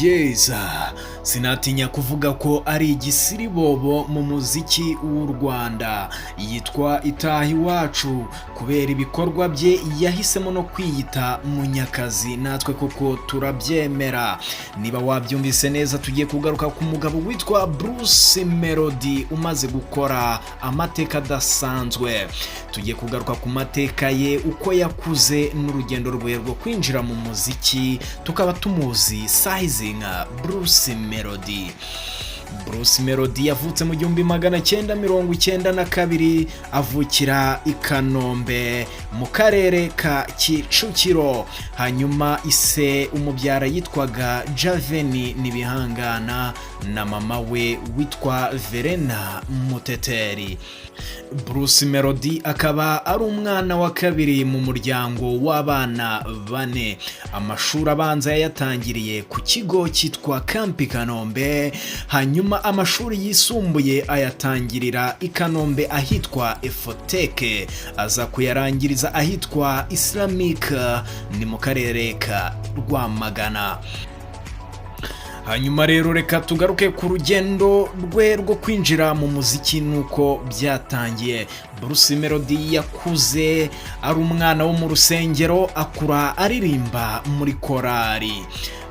Yeza, sinatinya kuvuga ko ari igisiribobo mu muziki w'u Rwanda. Yitwa Itaha Iwacu kubera ibikorwa bye, yahisemo no kwiyita Munyakazi, natwe koko turabyemera. Niba wabyumvise neza, tugiye kugaruka ku mugabo witwa Bruce Melody umaze gukora amateka adasanzwe. Tugiye kugaruka ku mateka ye, uko yakuze n'urugendo rwe rwo kwinjira mu muziki, tukaba tumuzi sahizi nka Bruce Melody. Bruce Melody yavutse mu 1992, avukira i Kanombe mu karere ka Kicukiro. Hanyuma ise umubyara yitwaga Javeni Nibihangana na mama we witwa Verena Muteteri. Bruce Melody akaba ari umwana wa kabiri mu muryango w'abana bane. Amashuri abanza yayatangiriye ku kigo cyitwa Camp Kanombe, hanyuma amashuri yisumbuye ayatangirira i Kanombe ahitwa Efoteke, aza kuyarangiriza ahitwa Islamic, ni mu karere ka Rwamagana. Hanyuma rero reka tugaruke ku rugendo rwe rwo kwinjira mu muziki nuko byatangiye. Bruce Melody yakuze ari umwana wo mu rusengero, akura aririmba muri korali.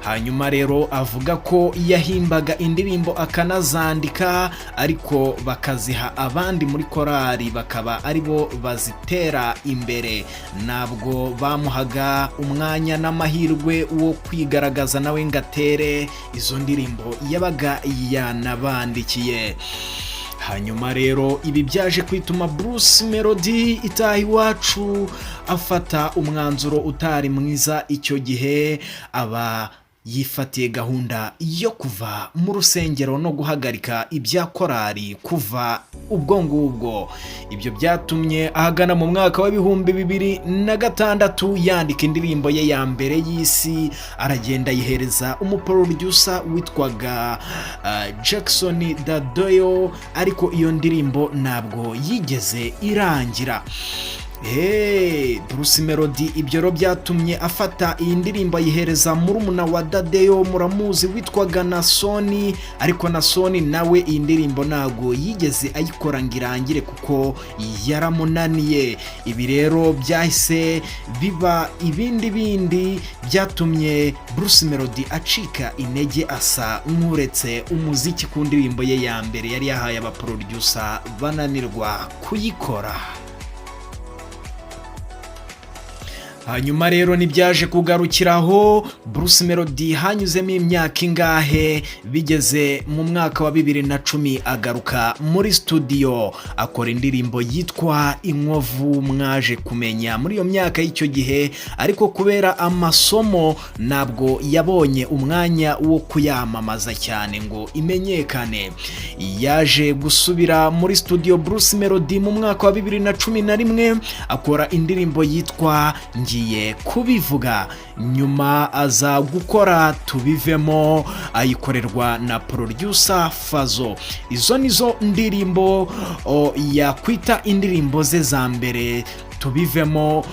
Hanyuma rero avuga ko yahimbaga indirimbo akanazandika, ariko bakaziha abandi muri korali bakaba aribo bazitera imbere. Ntabwo bamuhaga umwanya n'amahirwe wo kwigaragaza nawe ngo atere izo ndirimbo yabaga yanabandikiye. Hanyuma rero ibi byaje kwituma Bruce Melody Itaha Iwacu afata umwanzuro utari mwiza. Icyo gihe aba yifatiye gahunda yo kuva mu rusengero no guhagarika ibya korali. Kuva ubwo ngubwo, ibyo byatumye ahagana mu mwaka wa 2006 yandika indirimbo ye ya mbere y'isi, aragenda ayihereza umuproducer witwaga Jackson Dadoyo, ariko iyo ndirimbo ntabwo yigeze irangira. Hey, Bruce Melody ibyo rero byatumye afata iyi ndirimbo ayihereza murumuna wa Dadeyo, muramuzi, witwaga Nasoni, ariko Nasoni nawe iyi ndirimbo ntabwo yigeze ayikora ngo irangire kuko yaramunaniye. Ibi rero byahise biba ibindi bindi byatumye Bruce Melody acika intege, asa nk'uretse umuziki ku ndirimbo ye ya mbere yari yahaye abaproducer bananirwa kuyikora. Hanyuma rero ntibyaje kugarukiraho Bruce Melody, hanyuzemo imyaka ingahe, bigeze mu mwaka wa 2010 agaruka muri studio akora indirimbo yitwa Inkovu mwaje kumenya muri iyo myaka y'icyo gihe, ariko kubera amasomo ntabwo yabonye umwanya wo kuyamamaza cyane ngo imenyekane. Yaje gusubira muri studio Bruce Melody mu mwaka wa 2011 akora indirimbo yitwa Ngiye Kubivuga, nyuma aza gukora Tubivemo, ayikorerwa na producer Fazo. Izo nizo ndirimbo yakwita indirimbo ze za mbere. Tubivemo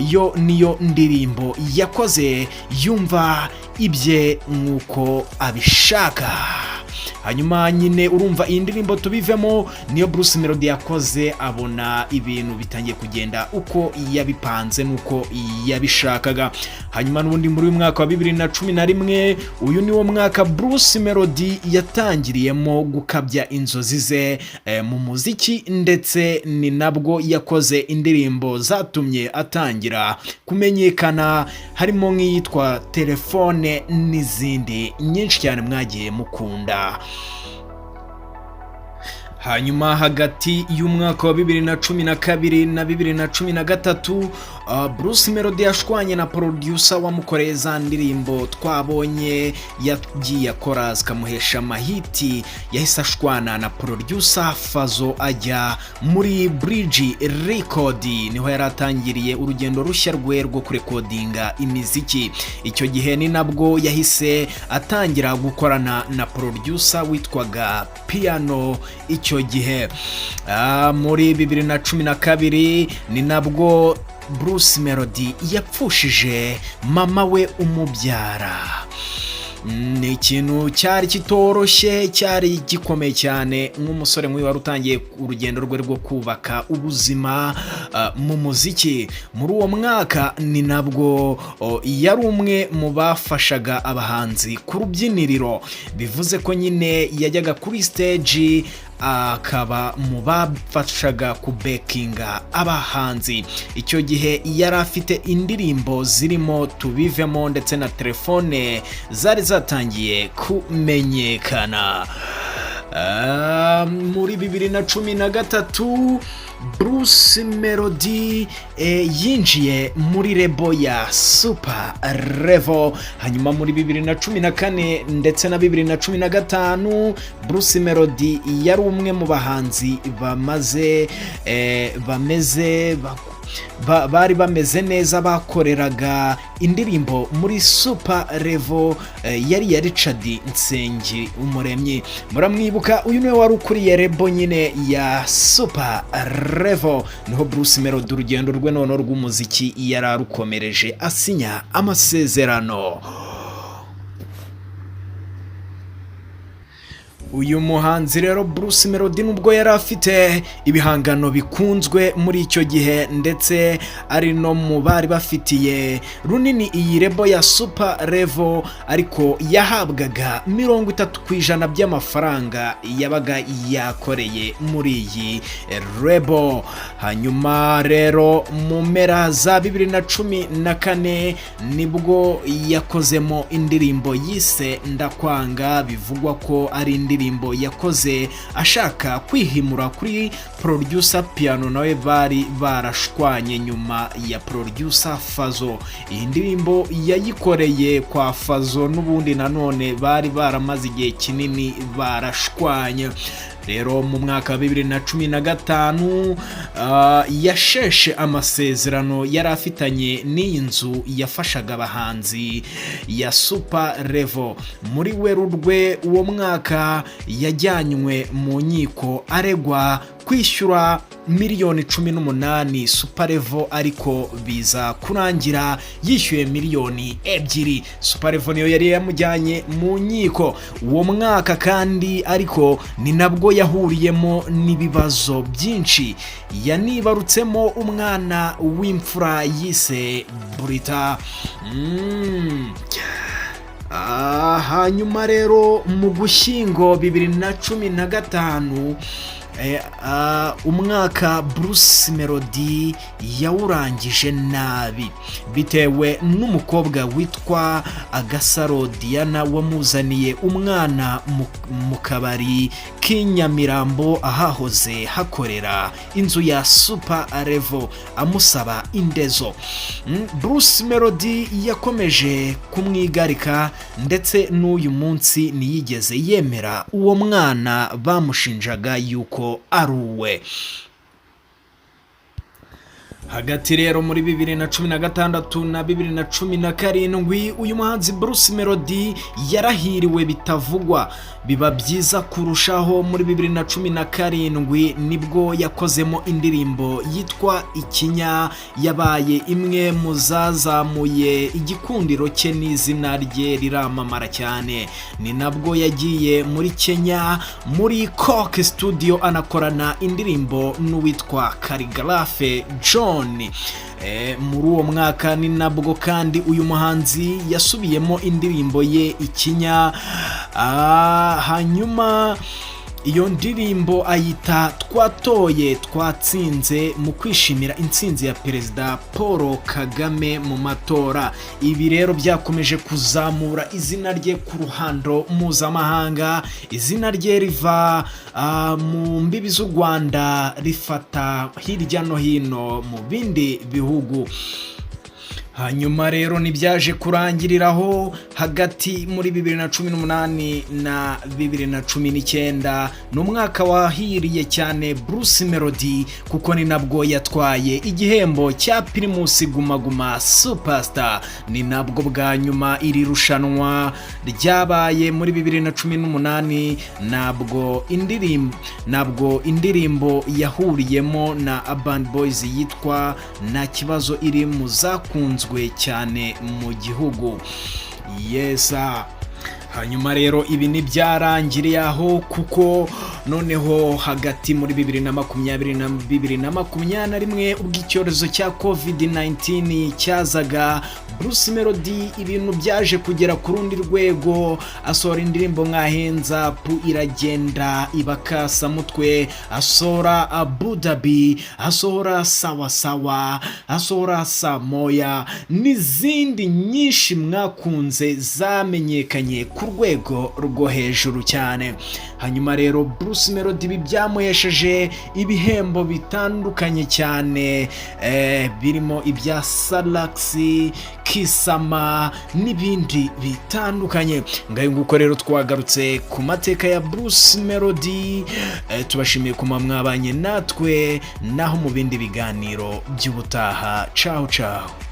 yo niyo ndirimbo yakoze yumva ibye nk'uko abishaka. Hanyuma nyine urumva iyi ndirimbo Tubivemo niyo Bruce Melody yakoze abona ibintu bitangiye kugenda uko yabipanze n'uko yabishakaga. Hanyuma n'ubundi muri uyu mwaka wa 2011, uyu niwo mwaka Bruce Melody yatangiriyemo gukabya inzozi ze mu muziki, ndetse ni nabwo yakoze indirimbo zatumye atangira kumenyekana, harimo nk'iyitwa Telefone n'izindi nyinshi cyane mwagiye mukunda. Hanyuma hagati y'umwaka wa 2012 na 2013, Bruce Melody yashwanye na producer wamukoreye za ndirimbo twabonye yagiye akora zikamuhesha amahiti. Yahise ashwana na producer Fazo, ajya muri Bridge Record, niho yari atangiriye urugendo rushya rwe rwo kurekodinga imiziki. Icyo gihe ni nabwo yahise atangira gukorana na producer witwaga Piano. Icyo gihe muri 2012 ni nabwo Bruce Melody yapfushije mama we umubyara. Ni ikintu cyari kitoroshye, cyari gikomeye cyane, nk'umusore nk'uyu wari utangiye urugendo rwe rwo kubaka ubuzima mu muziki. Muri uwo mwaka ni nabwo yari umwe mu bafashaga abahanzi ku rubyiniriro, bivuze ko nyine yajyaga kuri stage akaba mu bafashaga kubackinga abahanzi. Icyo gihe yari afite indirimbo zirimo "Tubivemo" ndetse na "Telefone" zari zatangiye kumenyekana. Muri 2013 Bruce Melody yinjiye muri label ya Super Level. Hanyuma muri 2014 ndetse na 2015 Bruce Melody yari umwe mu bahanzi bamaze bameze bari bameze neza, bakoreraga indirimbo muri Super Level yari iya Richard Nsengi Umuremyi. Muramwibuka, uyu niwe wari ukuriye label nyine ya Super Level. Niho Bruce Melody urugendo rwe noneho rw'umuziki yari arukomereje, asinya amasezerano. Uyu muhanzi rero Bruce Melody, nubwo yari afite ibihangano bikunzwe muri icyo gihe, ndetse ari no mu bari bafitiye runini iyi label ya Super Level, ariko yahabwaga 30% by'amafaranga yabaga yakoreye muri iyi label. Hanyuma rero mu mpera za 2014 nibwo yakozemo indirimbo yise "Ndakwanga", bivugwa ko ari indirimbo yakoze ashaka kwihimura kuri producer Piano, nawe bari barashwanye nyuma ya producer Fazo. Iyi ndirimbo yayikoreye kwa Fazo, n'ubundi nanone bari baramaze igihe kinini barashwanye. Rero mu mwaka wa 2015 yasheshe amasezerano yari afitanye n'iyi nzu yafashaga abahanzi ya Super Level. Muri Werurwe uwo mwaka yajyanywe mu nkiko aregwa kwishyura miliyoni 18 Super Level, ariko biza kurangira yishyuye miliyoni 2. Super Level niyo yari yamujyanye mu nkiko. Uwo mwaka kandi ariko ni nabwo yahuriyemo n'ibibazo byinshi, yanibarutsemo umwana w'imfura yise Burita. Hanyuma rero mu Gushyingo 2015, umwaka Bruce Melody yawurangije nabi bitewe n'umukobwa witwa Agasaro Diana wamuzaniye umwana mu kabari k'i Nyamirambo ahahoze hakorera inzu ya Super Level, amusaba indezo. Bruce Melody yakomeje kumwigarika, ndetse n'uyu munsi ntiyigeze yemera uwo mwana bamushinjaga yuko ari uwe. Hagati rero muri 2016 na 2017 uyu muhanzi Bruce Melody yarahiriwe bitavugwa, biba byiza kurushaho. Muri 2017 nibwo yakozemo indirimbo yitwa "Ikinya", yabaye imwe mu zazamuye igikundiro cye n'izina rye riramamara cyane. Ni nabwo yagiye muri Kenya muri Coke Studio, anakorana indirimbo n'uwitwa Khaligraph Jones. Muri uwo mwaka ni nabwo kandi uyu muhanzi yasubiyemo indirimbo ye "Ikinya", hanyuma iyo ndirimbo ayita "Twatoye Twatsinze" mu kwishimira intsinzi ya Perezida Paul Kagame mu matora. Ibi rero byakomeje kuzamura izina rye ku ruhando mpuzamahanga, izina rye riva mu mbibi z'u Rwanda rifata hirya no hino mu bindi bihugu. Hanyuma rero ntibyaje kurangiriraho. Hagati muri 2018 na 2019 ni umwaka wahiriye cyane Bruce Melody, kuko ni nabwo yatwaye igihembo cya Primus Guma Guma Superstar. Ni nabwo bwa nyuma iri rushanwa ryabaye muri 2018. Nabwo indirimbo yahuriyemo na Urban Boys yitwa "Nta Kibazo" iri mu zakunzwe cyane mu gihugu. Yesa. Hanyuma rero ibi ntibyarangiriye aho, kuko noneho hagati muri 2020 na 2021, ubwo icyorezo cya COVID-19 cyazaga, Bruce Melody ibintu byaje kugera ku rundi rwego, asohora indirimbo nka Hands Up, iragenda ibakasamutwe, asohora Abu Dhabi, asohora Sawa Sawa, asohora Samoya n'izindi nyinshi mwakunze zamenyekanye ku rwego rwo hejuru cyane. Hanyuma rero Bruce Melody ibi byamuhesheje ibihembo bitandukanye cyane, birimo ibya Salax, Kisama n'ibindi bitandukanye. Ngayo nguko rero, twagarutse ku mateka ya Bruce Melody. Tubashimiye kuma mwabanye natwe, naho mu bindi biganiro by'ubutaha. Caho caho.